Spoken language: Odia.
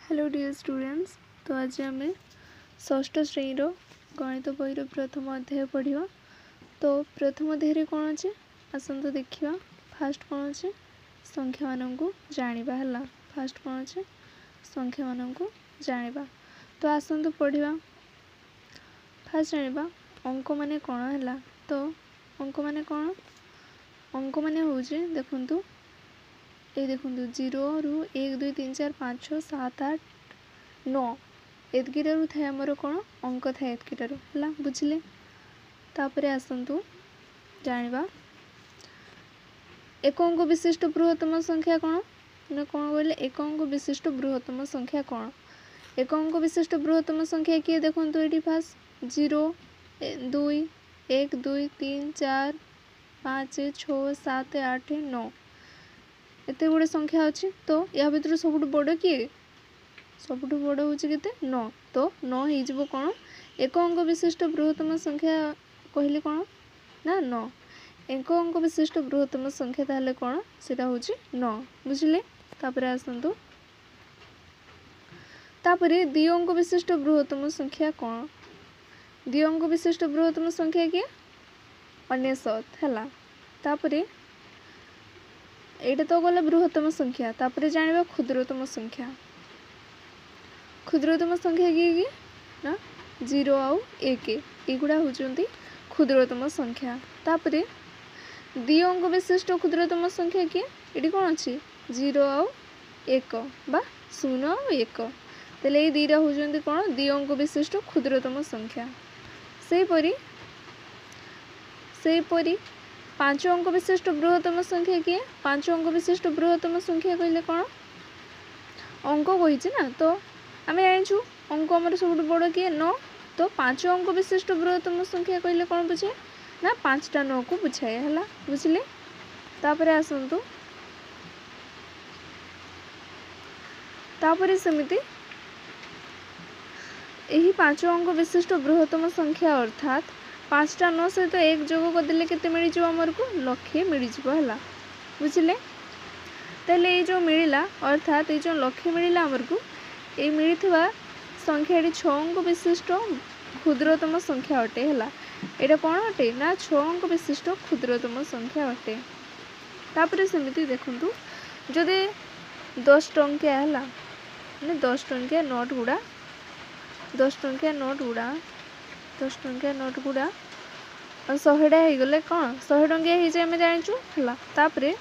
ହ୍ୟାଲୋ ଡିଅର୍ ଷ୍ଟୁଡେଣ୍ଟସ୍, ତ ଆଜି ଆମେ ଷଷ୍ଠ ଶ୍ରେଣୀର ଗଣିତ ବହିର ପ୍ରଥମ ଅଧ୍ୟାୟ ପଢ଼ିବା। ତ ପ୍ରଥମ ଅଧ୍ୟାୟରେ କ'ଣ ଅଛି ଆସନ୍ତୁ ଦେଖିବା। ଫାଷ୍ଟ କ'ଣ ଅଛି, ସଂଖ୍ୟାମାନଙ୍କୁ ଜାଣିବା। ହେଲା, ଫାଷ୍ଟ କ'ଣ ଅଛି, ସଂଖ୍ୟାମାନଙ୍କୁ ଜାଣିବା। ତ ଆସନ୍ତୁ ପଢ଼ିବା। ଫାଷ୍ଟ ଜାଣିବା ଅଙ୍କ ମାନେ କ'ଣ। ହେଲା, ତ ଅଙ୍କ ମାନେ କ'ଣ? ଅଙ୍କ ମାନେ ହେଉଛି, ଦେଖନ୍ତୁ, ଏଇ ଦେଖନ୍ତୁ, 0ରୁ 1 2 3 4 5 6 7 8 9 ଏତିକିଟାରୁ ଥାଏ ଆମର କ'ଣ ଅଙ୍କ ଥାଏ ଏତିକିଟାରୁ। ହେଲା, ବୁଝିଲେ? ତାପରେ ଆସନ୍ତୁ ଜାଣିବା ଏକ ଅଙ୍କ ବିଶିଷ୍ଟ ବୃହତ୍ତମ ସଂଖ୍ୟା କ'ଣ। ମାନେ କ'ଣ କହିଲେ, ଏକ ଅଙ୍କ ବିଶିଷ୍ଟ ବୃହତ୍ତମ ସଂଖ୍ୟା କ'ଣ? ଏକ ଅଙ୍କ ବିଶିଷ୍ଟ ବୃହତ୍ତମ ସଂଖ୍ୟା କିଏ? ଦେଖନ୍ତୁ ଏଇଠି ଫାଷ୍ଟ 0 2 1 2 3 4 5 6 7 8 9 ଏତେ ଗୁଡ଼ିଏ ସଂଖ୍ୟା ଅଛି। ତ ୟା ଭିତରୁ ସବୁଠୁ ବଡ଼ କିଏ? ସବୁଠୁ ବଡ଼ ହେଉଛି କେତେ? 9। ତ 9 ହେଇଯିବ କ'ଣ ଏକ ଅଙ୍କ ବିଶିଷ୍ଟ ବୃହତ୍ତମ ସଂଖ୍ୟା। କହିଲେ କ'ଣ ନା 9। ଏକ ଅଙ୍କ ବିଶିଷ୍ଟ ବୃହତ୍ତମ ସଂଖ୍ୟା ତାହେଲେ କ'ଣ? ସେଇଟା ହେଉଛି 9। ବୁଝିଲେ? ତାପରେ ଆସନ୍ତୁ, ତାପରେ ଦୁଇ ଅଙ୍କ ବିଶିଷ୍ଟ ବୃହତ୍ତମ ସଂଖ୍ୟା କ'ଣ? ଦୁଇ ଅଙ୍କ ବିଶିଷ୍ଟ ବୃହତ୍ତମ ସଂଖ୍ୟା କିଏ? 99। ହେଲା, ତାପରେ ଏଇଟା ତ ଗଲା ବୃହତ୍ତମ ସଂଖ୍ୟା। ତାପରେ ଜାଣିବା କ୍ଷୁଦ୍ରତମ ସଂଖ୍ୟା। କ୍ଷୁଦ୍ରତମ ସଂଖ୍ୟା କିଏ କିଏ ନା 0 ଆଉ 1, ଏଗୁଡ଼ା ହେଉଛନ୍ତି କ୍ଷୁଦ୍ରତମ ସଂଖ୍ୟା। ତାପରେ ଦୁଇ ଅଙ୍କ ବିଶିଷ୍ଟ କ୍ଷୁଦ୍ରତମ ସଂଖ୍ୟା କିଏ? ଏଠି କ'ଣ ଅଛି? 0 ଆଉ 1 ବା 0 ଆଉ 1। ତାହେଲେ ଏଇ ଦୁଇଟା ହେଉଛନ୍ତି କ'ଣ ଦୁଇ ଅଙ୍କ ବିଶିଷ୍ଟ କ୍ଷୁଦ୍ରତମ ସଂଖ୍ୟା। ସେହିପରି 5 ଅଙ୍କ ବିଶିଷ୍ଟ ବୃହତ୍ତମ ସଂଖ୍ୟା କିଏ? 5 ଅଙ୍କ ବିଶିଷ୍ଟ ବୃହତ୍ତମ ସଂଖ୍ୟା କହିଲେ କ'ଣ? ଅଙ୍କ କହିଛି ନା, ତ ଆମେ ଜାଣିଛୁ ଅଙ୍କ ଆମର ସବୁଠୁ ବଡ଼ କିଏ? 9। ତ 5 ଅଙ୍କ ବିଶିଷ୍ଟ ବୃହତ୍ତମ ସଂଖ୍ୟା କହିଲେ କ'ଣ ବୁଝାଏ ନା 5ଟା 9କୁ ବୁଝାଏ। ହେଲା, ବୁଝିଲେ? ତାପରେ ଆସନ୍ତୁ, ତାପରେ ସେମିତି ଏହି 5 ଅଙ୍କ ବିଶିଷ୍ଟ ବୃହତ୍ତମ ସଂଖ୍ୟା ଅର୍ଥାତ୍ 5ଟା 9 ସହିତ 1 ଯୋଗ କରିଦେଲେ କେତେ ମିଳିଯିବ ଆମକୁ? ଲକ୍ଷେ ମିଳିଯିବ। ହେଲା, ବୁଝିଲେ? ତାହେଲେ ଏଇ ଯେଉଁ ମିଳିଲା, ଅର୍ଥାତ୍ ଏଇ ଯେଉଁ ଲକ୍ଷେ ମିଳିଲା ଆମକୁ, ଏଇ ମିଳିଥିବା ସଂଖ୍ୟାଟି 6 ଅଙ୍କ ବିଶିଷ୍ଟ କ୍ଷୁଦ୍ରତମ ସଂଖ୍ୟା ଅଟେ। ହେଲା, ଏଇଟା କ'ଣ ଅଟେ ନା 6 ଅଙ୍କ ବିଶିଷ୍ଟ କ୍ଷୁଦ୍ରତମ ସଂଖ୍ୟା ଅଟେ। ତାପରେ ସେମିତି ଦେଖନ୍ତୁ, ଯଦି 10 ଟଙ୍କିଆ, ହେଲା, ମାନେ 10 ଟଙ୍କିଆ ନୋଟ୍ ଗୁଡ଼ା, 10 ଟଙ୍କିଆ ନୋଟ୍ ଗୁଡ଼ା, 10 ଟଙ୍କିଆ ନୋଟ୍ ଗୁଡ଼ା 100ଟା ହେଇଗଲେ କ'ଣ 100 ଟଙ୍କିଆ ହେଇଯାଏ ଆମେ ଜାଣିଛୁ। ହେଲା, ତାପରେ